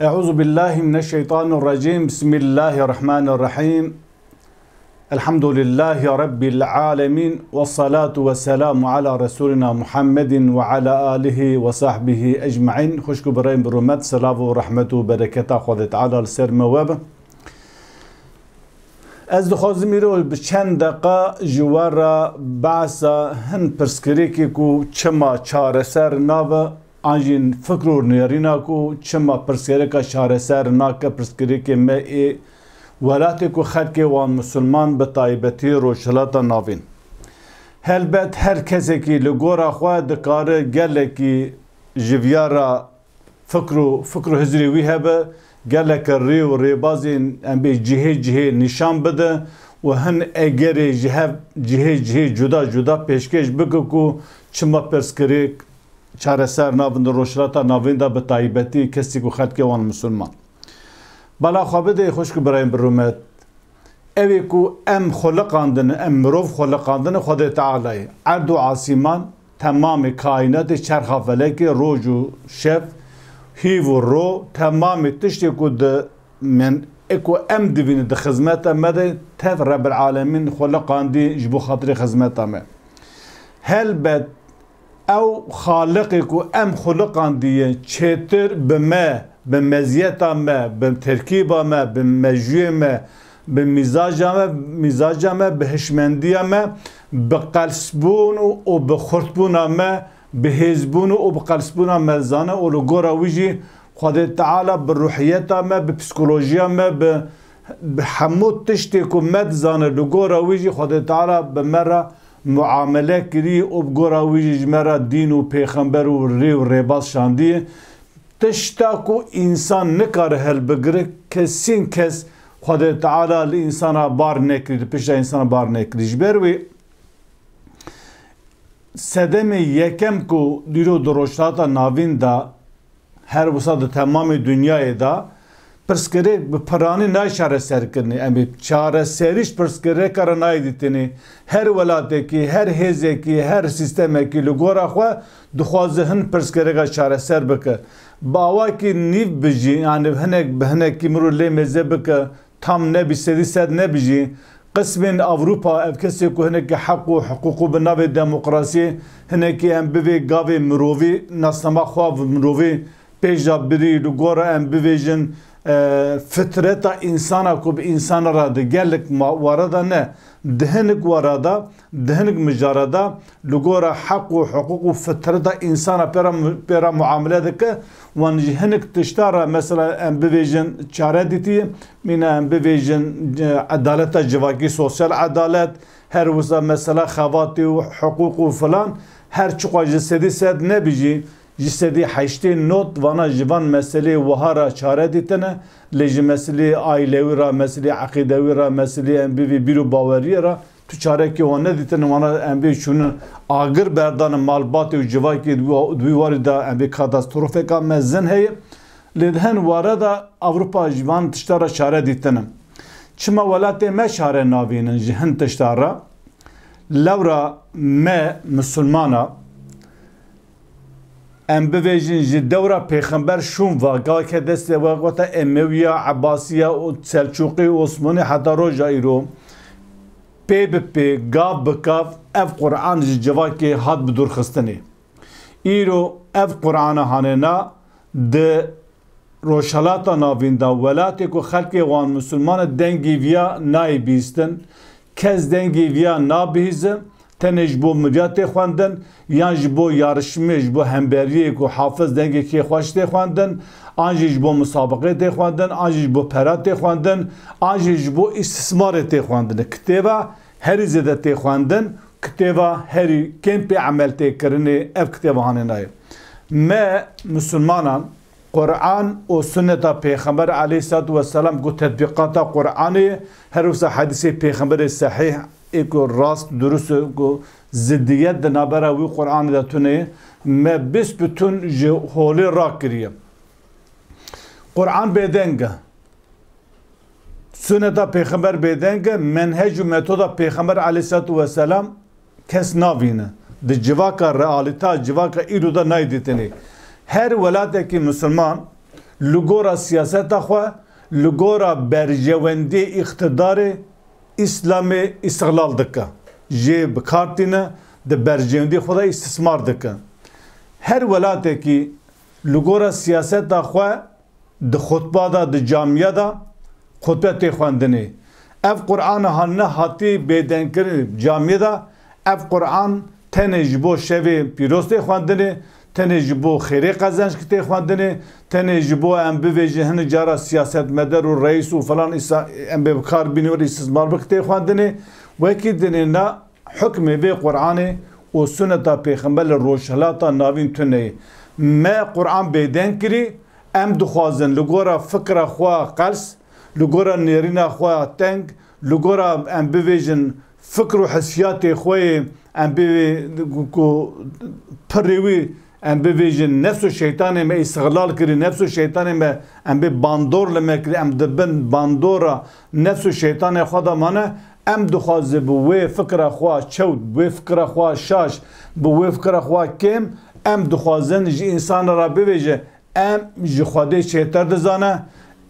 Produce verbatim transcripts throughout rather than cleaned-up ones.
Euzu billahi mineşşeytanirracim. Bismillahirrahmanirrahim. Elhamdülillahi Rabbil alemin. Vessalatu vesselamu ala Resulina Muhammedin ve ala alihi ve sahbihi ecmain. Xwişk û birayên bi rûmet, selav û rehmet û bereketa Xwedê Teala li ser me webe. Ez dixwazim îro bi çend deqa ji we re behsa hin pirsgirêkê ku çima çareser nabe, an jî fikr û nêrîna ku çima pirsgirêka çareser nake, pirsgirêkê me ê welatê ku xelkê wan misilman, bi taybetî Rojhilata Navîn. Helbet her kesekî li gora xwe dikare gelekî ji viya re fikr û, fikr û hizrê wî hebe, geleke rê û rêbazên em bê cihê cihê nîşan bide û hin egerê ji hev cihê cihê cuda cuda pêşkêş bike ku çima pirsgirêk çareser nabin di Rojhilata Navîn de, bi taybetî kesî ku xelkê wan misilman. Bala xwe bidê xwişk û birayên bi rûmet. Ew ê ku em xuliqandin, em mirov xuliqandin, Xwedê Teala ye. Erd û asîman, temamê kaînatê, çerxa felekê, roj û şev, hîv û ro, temamê tiştê ku di men, ê ku em divînin di xizmeta me de, tev Rebbil Alemîn xuliqandî ji bo xatirê xizmeta me. Helbet, ew Xaliqê ku em xuliqandiye çêtir bi me, bi meziyeta me, bi terkîba me, bi mejûyê me, bi mîzaca me, mîzaca me, bi hişmendiya me, bi qelsbûn û, û bi xurtbûna me, bi hêzbûn û bi qelsbûna me zane û li gora wî jî Xwedê Teala bi ruhiyeta me, bi psîkolojiya me, bi, bi hemû tiştê ku me dizane, li gora wî jî Xwedê Teala bi me re muamele kirî û bi gora wî jî ji me re dîn û pêxember û rê û rêbaz şandî. Tişta ku însan nikare helbigire, kesîn kes Xwedê Teala li însana bar nekirî, li pişta însana bar nekirî. Ji ber wê sedemê yekem ku dîro di Rojhilata Navîn de, her wisa di temamê dinyayê de, pirsgirêk bi piranî nayê çareserkirinê. Em ê çareserî ji pirsgirêka re nayê dîtinê. Her welatekî, her hêzekî, her sîstemekî li gora xwe dixwaze hin pirsgirêka çareser bike. Bi awakî nîv bijî, yani hinek bi hinekî mirov lê mêze bike, tam nebî, sedî sed nebî jî, qismên Ewropa, ev kesê ku hinekî heq û hiqûq û bi navê demokrasiyê, hinekî em bivê gavê mirovî, nasnama xwe bi mirovî pêş de birî, li gora em bivêjin, e, fitreta însana ku bi însana re di gelek ma-, wara de ne, di hinek wara de, di hinek mijara de, li gora heq û hiqûq û fitreta însana pê re mu-, pê re muamele dike, wan ji hinek tişta re, mesela, em bivêjin çare dîtî, mîna em bivêjin, e, edaleta civakî, sosyal edalet, her wisa mesela xebatî û hiqûq û filan, her çiqa ji sedî sed nebî jî, ji sedî heştê not vana ji van meselê wiha re çare dîtine, lê ji meselê aîlewî re, meselê eqîdewî re, meselê em bivê bîr û baweriyê re, tu çarekê wan nedîtin, wana em bê çûnin agir berdanin malbatê û civakê di wî, di wî warî de em bê katastrofeka mezin heye. Lê di hin ware de Ewropa ji van tişta re çare dîtine. Çima welatê me çare navînin ji hin tişta re? Lewra me misilmana, em bivêjin ji dewra pêxember şûn ve, gaveke destê we weta Emewiya, Ebasiya û Selçûqî û Osmanî heta roja îro, pê bi pê, gav bi gav ev Quran ji civakê hat bidûrxistinê. Îro ev Qurana hanêna di Rojhelata Navîn de, welatê ku xelkê wan misilman e, dengê viya nayê bihîstin. Kes dengê viya nabihîze, tenê ji bo mirya tê xwendin, yan ji bo yarişmê, ji bo hemberiyê ku hafiz dengê kê xweş tê xwendin, an jî ji bo misabiqê tê xwendin, an jî ji bo pera tê xwendin, an jî ji bo îstismarê tê xwendin. Kitêba herî zêde tê xwendin, kitêba herî kêm pê emel tê kirinê, ev kitêba hanê nayê. Me misilmanan Quran û Sunneta Pêxember aleyhissalatu vesselam ku tetbîqata Quranê ye, her wisa hedîsê Pêxemberê sehîh ê ku rast, durust e, ku zidiyet di navbera wî Quranê de tune ye, me bisbitun ji holê rakiriye. Quran bêdeng e. Sunneta Pêxember bêdeng e, menhec û metoda Pêxember aleyhissalatu vesselam kes navîne. Di civaka realîta, civaka îro de nayê dîtinê. Her welatekî misilman Li gora siyaseta xwe, li gora berjewendiyê îqtidarê Îslamê îstiqlal dike. Jê bi kar tîne, di berjewendiyê xwe de îstismar dike. Her welatekî li gora siyaseta xwe di xutba de, di camiya de xutbe tê xwendinê. Ev Qur'ana hanine hatî bêdenkirin camiyê de, ev Qur'an tenê ji bo şevê pîroz tê xwendinê, tenê ji bo xêrê qezenc tê xwendinê, tenê ji bo em bivêjin hinek cara siyasetmedar û reîs û filan îsa-, em bê bi kar bînin û îstismar bik tê xwendinê. Wekî dinê ne hukmê vê Qur'anê û suneta Pêxember li Rojhilata Navîn tune ye. Me Qur'an bêdeng kirî, em dixwazin li gora fikra xwe qels, li gora nêrîna xwe teng, li gora em bivêjin fikr û hissiyatê xwe yê, em bivê-, ku, ku pirê wî em bivêjin nefs û şeytanê me îstiqlal kirî, nefs û şeytanê me em bê bandor li me kirî, em di bin bandora nefs û şeytanê xwe de mane, em dixwaze bi wê fikra xwe çewt, bi wê fikra xwe şaş, bi wê fikra xwe kêm, em dixwazin ji însana re bivêje, em ji Xwedê çêtir dizane,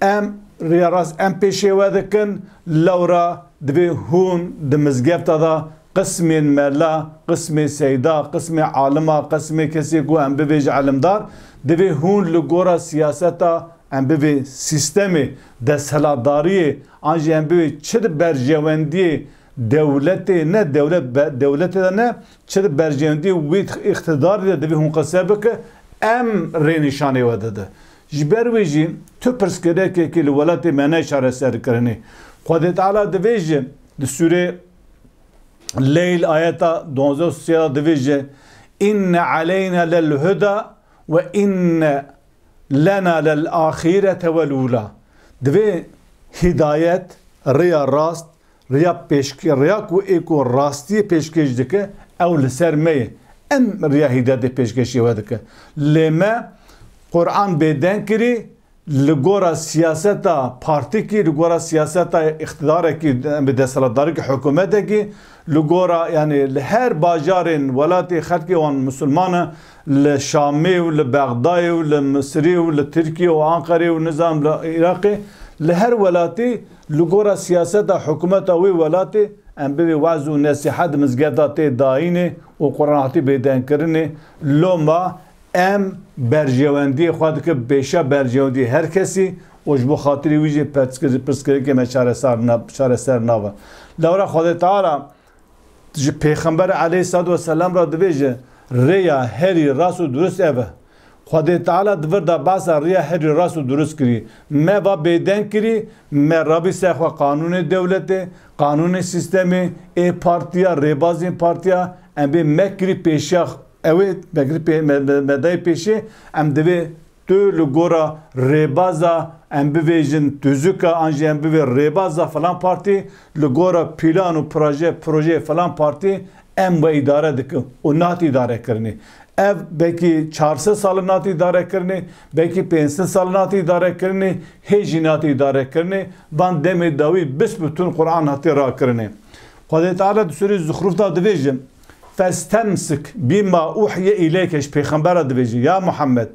em riya rast em pêşê we dikin, lewra divê hûn di mizgefta de qismên mela, qismê seyda, qismê alima, qismê kesê ku em bivêje elimdar, divê hûn li gora siyaseta, em bivê sîstemê desthilatdariyê, an jî em bivê çi di berjewendiyê dewletê ne, dewlet be-, dewletê de ne, çi di berjewendiyê wî îqtidarê de divê hûn qise bike, em rênîşanê we dide. Ji ber wê jî tu pirsgirêkekî li welatê me ne çareserkirinê. Xwedê Teala divêje di sûrê Leyl ayeta duwazdeh û sê de divêje, "Inne aleyna lel huda ve inne lena lel ahirete vel ula." Divê hidayet, rêya rast, rêya pêşke-, rêya ku ê ku rastiyê pêşkêş dike, ew li ser me ye. Em rêya hidayetê pêşkêşê we dike. Lê me Qur'an bêdeng kirî, li gora siyaseta partikî, li gora siyaseta îqtidarekî, em bi desthilatdarekî, hikûmetekî, li gora, yanî li her bajarên welatê xelkê wan misilman e, li Şamê û li Bexdayê û li Misirê û li Tirkiye û Anqerê û nizam li Iraqê, li her welatî li gora siyaseta hikûmeta wê welatê em bivê wez û nesîhet mizgefta tê dayînê û Quran hatî bêdenkirinê. Loma em berjewendiyê xwe dikin pêşiya berjewendiyê her kesî û ji bo xatirî wî jî pirsgir-, pirsgirêkê me çareser na-, çareser nabe. Lewra Xwedê Teala ji Pêxember aleyhissalatu vesselam re divêje, rêya herî rast û durust ev e. Xwedê Teala di vir de behsa rêya herî rast û durust kirî. Me va bêdeng kirî, me rabî ser xwe qanûnê dewletê, qanûnê sîstemê, ê partiya, rêbazên partiya, em bê me kirî pêşiya Ew ê me girî pê-, me, me, me dayê pêşê, em divê tu li gora rêbaza, em bivêjin tuzika, an jî em bivê rêbaza filan partî, li gora plan û proje, projeyê filan partî em we îdare dikin û nat îdare kirinê. Ev belkî çar sed sal nat îdare kirinê, belkî pênc sed sal nat îdare kirinê, hê jî nat îdare kirinê, van demê dawî bisbitûn Quran hatî rakirinê. Xwedê Teala di Sûrê Zuxruf de divêje, "Festemsik bîma uhiye îleyke", ji Pêxembera divêje, ya Muhammed,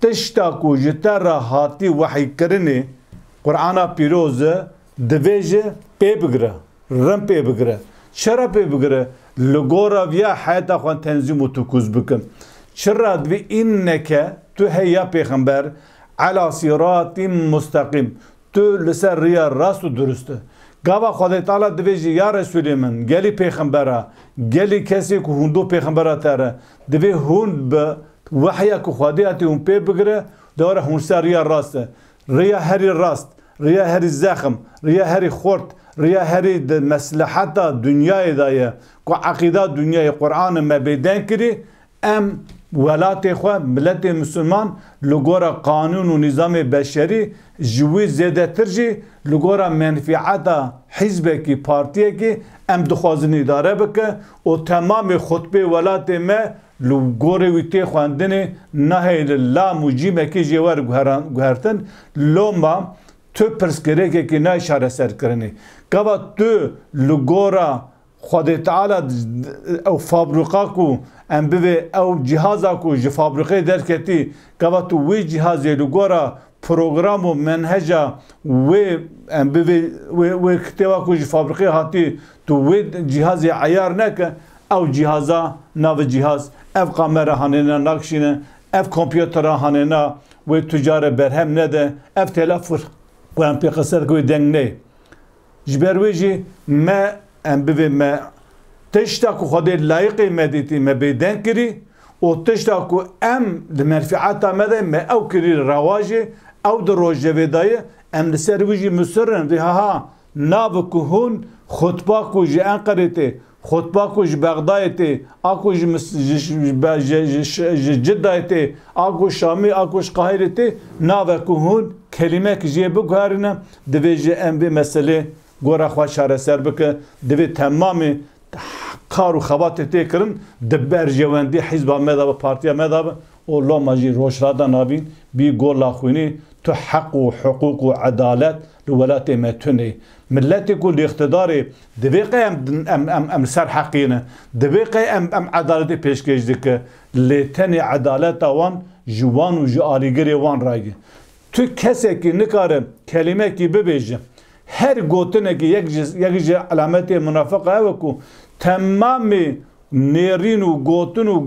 tişta ku ji te re hatî wehîkirinê, Qur'ana Pîroz e, divêje, pê bigire, rin pê bigire. Çira pê bigire? Li gora viya heyeta xwe tenzîm û tukûz bikin. Çira divê, "Înneke", tu hey ya Pêxember, "ela sîratîn musteqîm." Tu li ser riya rast û durust e. Gava Xwedê Teala divêjî, ya Resûlê min, gelî pêxembera, gelî kesê ku hûn do pêxembera te re, divê hûn bi wehya ku Xwedê hatî hûn pê bigire, dewre hûn ser riya rast e. Riya herî rast, riya herî zexm, riya herî xurt, riya herî di mesleheta dinyayê de ye, ku eqîda dinyayê Qur'anê me bêdeng kirî, Em welatê xwe, miletê misilman li gora qanûn û nîzamê beşerî ji wî zêdetir jî li gora menfîeta hîzbekî, partiyekî em dixwazin îdare bike û temamê xutbê welatê me li gorê wî tê xwendinê nahêle lam û cîmekî jê wer guheran-, guhertin. Loma tu pirsgirêkekî nayê çareserkirinê. Gava tu li gora Xwedê Teala ew fabrîqa ku em bivê, ew cîhaza ku ji fabrîqeyê derketî, gava tu wî cîhazê li gora program û menheca wê, em, bivê, wê, wê kitêba ku ji fabrîqê hatî, tu wê cîhazê eyar neke, ew cîhaza navê cîhaz, ev kamera hanêna nakişîne, ev komputera hanêna wê tu care berhem nede, ev telefon ku em pê qise dike wê deng neyê. Ji ber wê jî me, em bivê me tişta ku Xwedê layiqê me dîtî, me bêdeng kirî û tişta ku em li menfîeta me de me ew kirî rewa jî, ew di rojevê de ye, em li ser wî jî musir in. Vê haha, nabe ku hûn xutba ku ji Enqerê tê, xutba ku ji Bexdayê tê, a ku ji Mis-, ji, ji, ji, ji, ji, ji Ciddayê tê, a ku Şamê, a ku ji Qahirê tê, nabe ku hûn kelîmek jê biguherîne, divê ji em vê meselê gora xwe çareser bike, divê temamê kar û xebatê tê kirin di berjewendî hîzba me de be, partiya me de be û loma jî Rojhilata Navîn bî gola xwînê, tu heq û hiqûq û edalet li welatê me tune ye. Miletê ku li îqtidarê divê qey em, em, em, em li ser heqî ne, divê qey em, em edaletê pêşkêş dike, lê tenê edaleta wan ji wan û ji alîgirê wan re ye. Tu kesekî nikare kelîmekî bibêje. Her gotinekî yek ji, yek ji elametê munafiqa ew e ku temamê nêrîn û gotin û,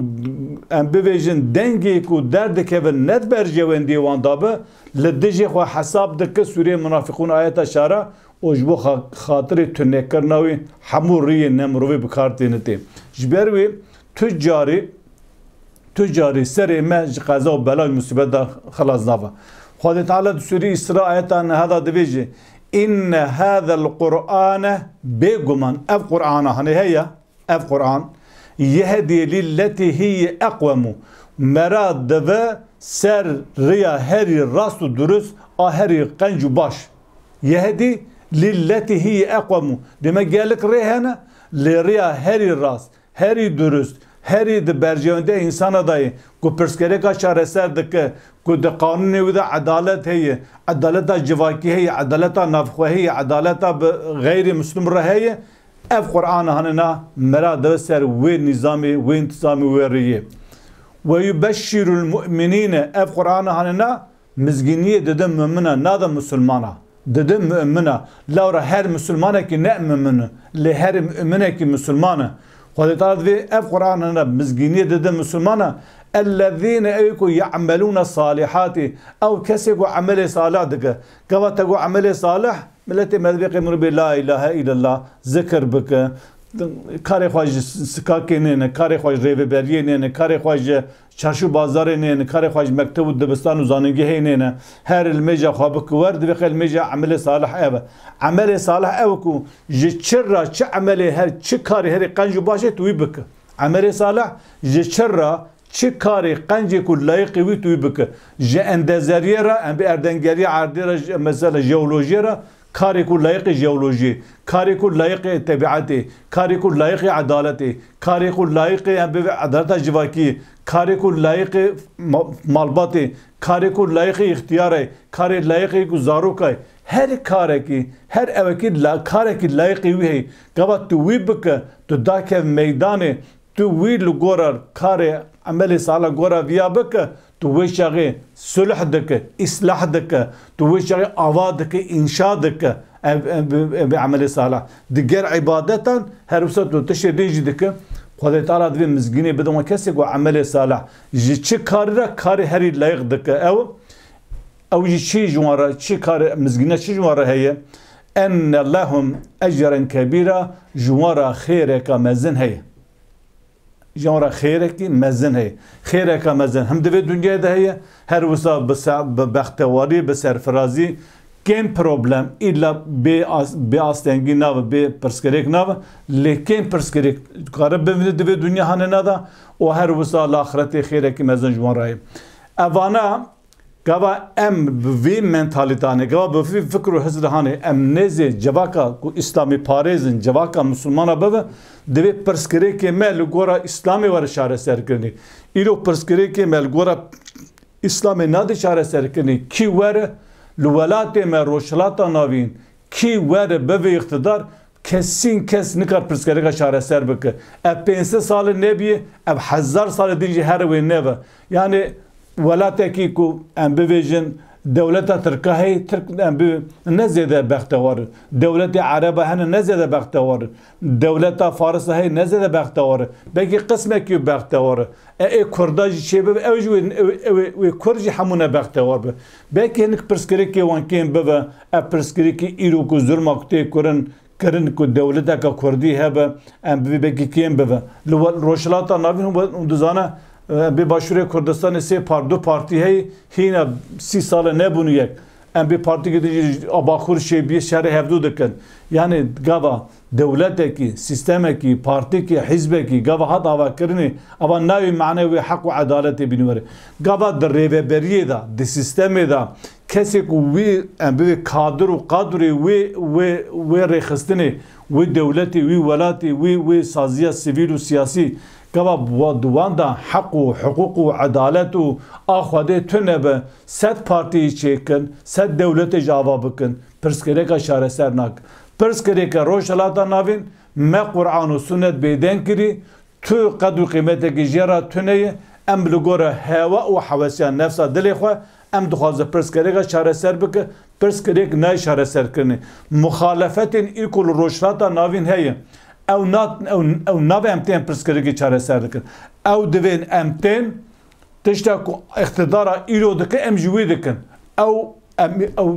em bibêjin, dengê ku derdikevin ne di berjewendiyê wan de be, li dijê xwe hesab dike sûreyê Munafiqûn ayeta çara û ji bo xa-, xatirê tunekirina wî hemû riyên nemirovî bi kar têne tê. Ji ber wê tu carî, tu carî serê me ji qeza û bela û musîbet de xilas nabe. Xwedê Teala di sûrê Îsra ayeta neha de dibêje, "Inne hazel Qur'ane", bêguman ev Qur'ana hanê heye, ev Qur'an, "yehdî lilletî hiye eqwemu", me ra dive ser riya herî rast û durust a herî qenc û baş. "Yehdî lilletî hiye eqwemu". Dê me gelek rê hene, lê riya herî rast, herî durust, herî di berjewendiya însana de ye, ku pirsgirêka çareser dike, ku di qanûnê wî de edalet heye, edaleta civakî heye, edaleta navxwe heye, edaleta bi xeyrî muslim re heye, ev Qur'ana hanina me ra dive ser wê nîzamê, wê întîzamê, wê riyê. "Ve yubeşşirul mu'minîne", ev Qur'ana hanina mizgîniyê dide mumina, nade musulmana. Dide mumina. Lewra her musulmanekî ne mumin e, lê her muminekî musulman e. Xwedê Teala divê ev Qur'an hene mizgîniyê dide musulmana. "Ellezîne", ew ku "ye'melûne salihati", ew kesê ku emelê salih dike. Gava te got emelê salih, miletê me divê qey mirov bê la ilahe illallah, zikir bike. Karê xwe ji sikakê nêne, karê xwe ji rêveberiyê nêne, karê xwe ji çarşû bazarê nêne, karê xwe ji mekteb û dibistan û zanîngehê nêne. Her li mêja xwe bike wer, divê qey li mêja emelê salih ev e. Emelê salih ew ku ji çi ra çi emelê her çi karê herî qenc û baş e tu wî bike. Emelê salih ji çi ra çi karê qencê ku layiqê wî tu wî bike. Ji endezeriyê re, em bi erdengeriya erdê re, ji, mesela jeolojiyê re, karê ku layiqê jeolojiyê, karê ku layiqê tebietê, karê ku layiqê edaletê, karê ku layiqê em bivê edaleta civakî, karê ku layiqê ma-, malbatê, karê ku layiqê îxtiyarê, karê layiqê ku zarokay, her karekî, her ewekî la-, karekî layiqê wî heye. Gava tu wî bike, tu dakev meydanê, tu wî li gora karê emelê salih gora viya bike, tu wê çaxê sulh dike, îslah dike, tu wê çaxê ava dike, înşa dike, ev, ev, ev, ev emelê salih. Diger îbadetan her wisa tu tiştê din jî dike. Xwedê Teala divê mizgînê bide wan kesê ku emelê salih ji çi karî re karê herî layiq dike. Ew, ew jî çi ji wan re, çi karê mizgîne çi ji wan re heye? Enne lehum ecren kebîra, ji wan re xêreka mezin heye. Ji wan re xêrekî mezin heye. Xêreka mezin him di vê dinyayê de heye, her wisa bi se-, bi bextewarî, bi serfirazî, kêm problem, îlla bê as-, bê astengî nabe, bê pirsgirêk nabe, lê kêm pirsgirêk dikare bimîne di vê dinya hanê neda û her wisa li axretê xêrekî mezin ji wan re heye. Evana Gava em bi vî mentalîtanê, gava bi vî fikr û hizrihanê em nêzê civaka ku îslamî parêz in, civaka misilmana bibe, divê pirsgirêkê me li gora îslamê were çareserkirinê. Îro pirsgirêkê me li gora îslamê nade çareserkirinê. Kî were li welatê me Rojhilata Navîn, kî were bibe îqtidar, kesîn kes nikar pirsgirêka çareser bike. Ev pênc sed salê nebiye, ev hezar salê din jî her wê nebe. Yani welatekî ku em bivêjin, Dewleta Tirka heye, Tirk em bi ne zêde bextewar. Dewletê Ereba hene ne zêde bextewar. Dewleta Farisa heye ne zêde bextewar. Belkî qismekî bextewar. E, ê Kurda jî çê bibe, ew jî wê, ew, ew, wê Kurd jî hemû ne bextewar be. Belkî hinek pirsgirêkê wan kêm bibe, ev pirsgirêkê îro ku zulma ku tê kurin, kirin ku dewleteke Kurdî hebe, em bi vê belkî kêm bibe. Li we-, Rojhilata Navîn hûn, hûn dizane, e, bi Başûrê Kurdistanê sê par-, du partî heye, hîna sî sal e nebûn yek. Em bi partîkê din jî a Baxûr çêbî şerê hevdû dikin. Yanî gava dewletekî, sîstemekî, partîkî, hizbekî gava hat avakirinê, ava nayê mane wê heq û edaletê bînî were. Gava di rêveberiyê de, di sîstemê de, kesê ku wî, em bivê kadir û qadrê wê, wê, wê rêxistinê, wê dewletê, wî welatê, wî, wê saziya sivîl û siyasî, gava wa-, di wan de heq û hiqûq û edalet û a Xwedê tune be, sed partiyê çêkin, sed dewletê ji ava bikin, pirsgirêka çareser nakin. Pirsgirêka Rojhilata Navîn me Quran û Sunnet bêdeng kirî, Tu qedr û qîmetekî jê re tune ye. Em li gora hewa û hewesiya nefsa dilê xwe, em dixwaze pirsgirêka çareser bike, pirsgirêk nayê çareserkirinê. Muxalefetên îro li Rojhilata Navîn heye. Ew na-, ew, ew nabe em tên pirsgirêkê çareser dikin. Ew divên em tên tişta ku îqtidara îro dike, em ji wî dikin. Ew, em, ew,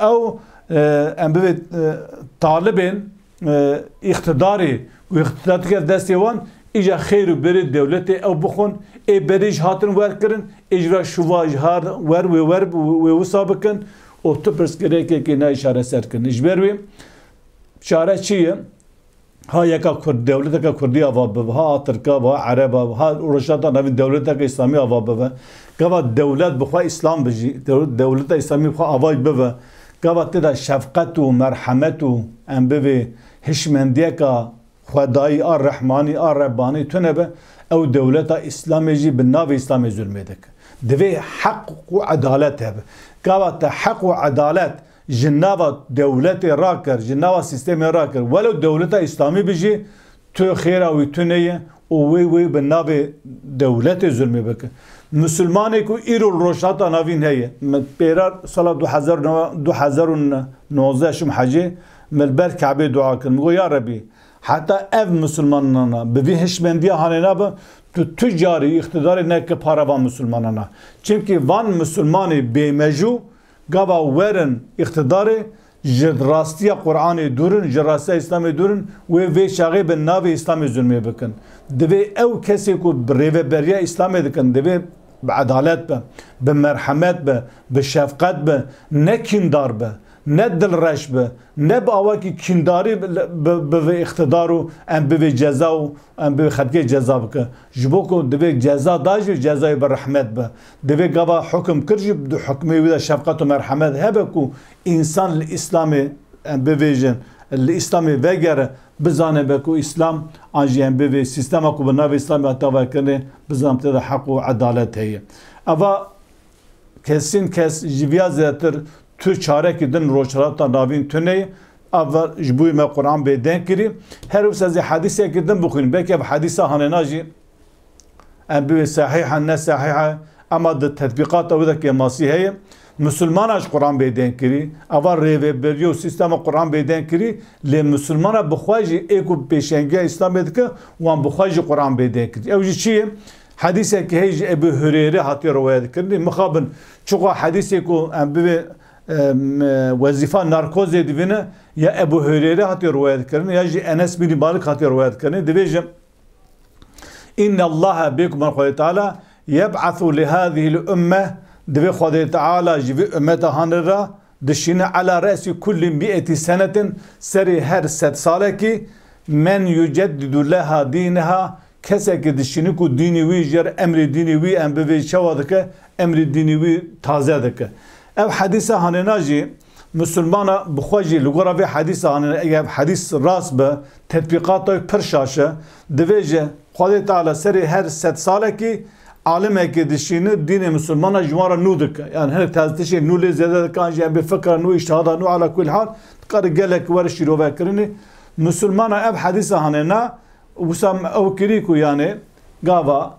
ew, e, em bivê, e, talibên e, îqtidarê û îqtidar dike destê wan, îca xêr û berê dewletê ew bixwin, ê berê ji hatin werkirin, ê ji ra şuva ji har wer wê wer wê wisa bikin û tu pirsgirêkekê nayê çareser kirin. Ji ber wê çare çi ye? Ha yeka Kurd, dewleteke Kurdî ava bibe, ha a Tirka be, ha Ereba be, ha Rojhilata Navîn dewleteke Îslamî ava bibe. Gava dewlet bi xwe Îslam bijî, dew-, dewleta Îslamî bi xwe ava bibe. Gava tê de şefqet û merhemet û em bivê hişmendiyeka xwedayî a Rehmanî a Rebbanî tune be, ew dewleta Îslamê jî bi navê Îslamê zulmê dike. Divê heq û edalet hebe. Gava te heq û edalet ji nava dewletê rakir, ji nava sîstemê rakir, welew dewleta Îslamî bijî, tu xêra wî tune ye û wê wê bi navê dewletê zulmê bike. Misilmanê ku îro li Rojhilata Navîn heye, min pêra sala du hezar, du hezar û nozdeh şim hecê, min li ber Kebê dua kir. Min got, ya Rebî, heta ev misilmanana bi vî hişmendiya hanê nabe, tu tu carî îqtidarê neke para van misilmanana. Çimkî van misilmanê bêmejû, gava werin îqtidarê, ji rastiya Qur'anê dûr in, ji rastiya Îslamê dûr in, wê vê çaxê bi navê Îslamê zulmê bikin. Divê ew kesê ku bi rêveberiya Îslamê dikin, divê bi edalet be, bi merhemet be, bi şefqet be, ne kîndar be, ne dilreş be, ne bi awakî kîndarî bi, bi, bi vê îqtidar û em bi vê ceza û em bi xelkê ceza bike. Ji bo ku divê ceza da jî cezayê bi rehmet be. Divê gava hukim kir jî di hukmê wî de şefqet û merhemet hebe ku însan li Îslamê, em bivêjin, li Îslamê vegere, bizane be ku Îslam an jî em bivê sîstema ku bi navê Îslamê hatiye vekirinê, bizan tê de heq û edalet heye. Eva kesîn kes ji viya zêdetir tu çarekî din Rojhilata Navîn tune ye. Ev ji bo me Quran bêdeng kirî. Her wisa ez ê hedîsekî din bixwînim. Belkî ev hedîsa hanêna jî em bivê sehîh e, ne sehîh e. Ema di tetbîqata wê de kêmasî heye. Misilmana ji Quran bêdeng kirî. Eva rêveberiya û sîstema Quran bêdeng kirî. Lê misilmana bi xwe jî ê ku pêşengiya Îslamê dike, wan bi xwe jî Quran bêdeng kirî. Ew jî çi ye? Hedîsekî heye ji Ebû Hureyre hatiye riwayet kirinê. Mixabin çiqa hedîsê ku em bivê, em, wezîfa narkozê divîne, ya Ebû Hureyre hatiye riwayet kirinê, ya jî Enes bin Malik hatiye riwayet kirinê. Divêje, "Inna Allaha", bêguman Xwedê Teala, "yeb'asu li hadihil umme", divê Xwedê Teala ji vî ummeta hanê re dişîne, "ala re'si kulli mi'eti senetin", serê her sed salekî, "men yuceddidu leha dîneha", kesekî dişîne ku dînê wî jê re, emrê dînê wî em bivê çawa dike, emrê dînê wî taze dike. Ev hedîsa hanêna jî misilmana bi xwe jî li gora vê hedîsa hanêna, eger ev hedîs rast be, tetbîqata wî pir şaş e, divêje Xwedê Teala serê her sed salekî alimekê dişîne dînê misilmana ji wan re nû dike. Yani hinek tez tişê nû lê zêde dike, an jî em bê fikra nû, îştihada nû, ala kulî hal, dikare gelek were şîrovekirinê. Misilmana ev hedîsa hanêna, wisa ew kirî ku yani gava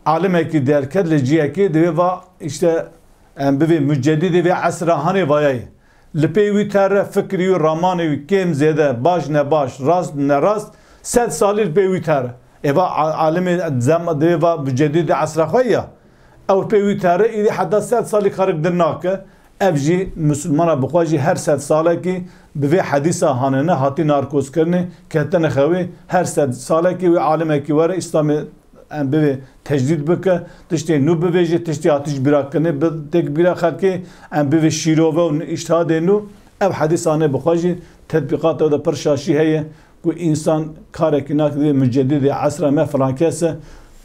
alimekî derket li ciyekê divê va işte Em bivê mucedîdê vê esra hanê vayayê. Li pê wî tere fikrî û ramanê wî kêm zêde, baş ne baş, rast ne rast, sed salî li pê wî tere. Êva a-, alimê zem-, divê va mucedîdê esra xwe ya. Ew pê wî tere, îdî heta sed salî karik din nake. Ev jî misilmana bi xwe jî her sed salekî bi vê hedîsa hanine, hatî narkozkirinê, ketine xewê, her sed salekî wê alimekî were, Îslamê em bivê tecdîd bike, tiştê nû bivêje, tiştê hatî ji bîra kirinê bi têk bîra xelkê, em bivê şîrove û îştihadê nû. Ev hedîsanê bi xwe jî tetbîqata de pir şaşî heye ku însan karekî nake divê mucedîdê esra me filan kes e.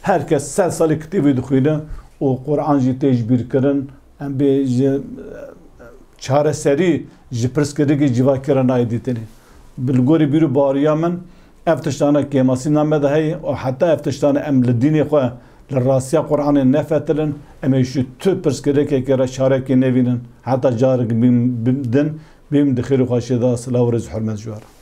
Her kes sed salî kitêbê dixwîne û Quran jî tê ji bîr kirin. Em bê ji çareserî ji pirsgirêkê civakî re nayê dîtinê. Bi li gorî bîr û baweriya min, ev tiştane kêmasîna me de heye û heta ev tiştane em li dînê xwe, li rastiya Quranê nefetilin, em ê ji tu pirsgirêkekê re çarekê nevînin. Heta carek bîm, bîm din, bîm di xêr û xweşiyê de, silav û rêz û hurmet ji we re.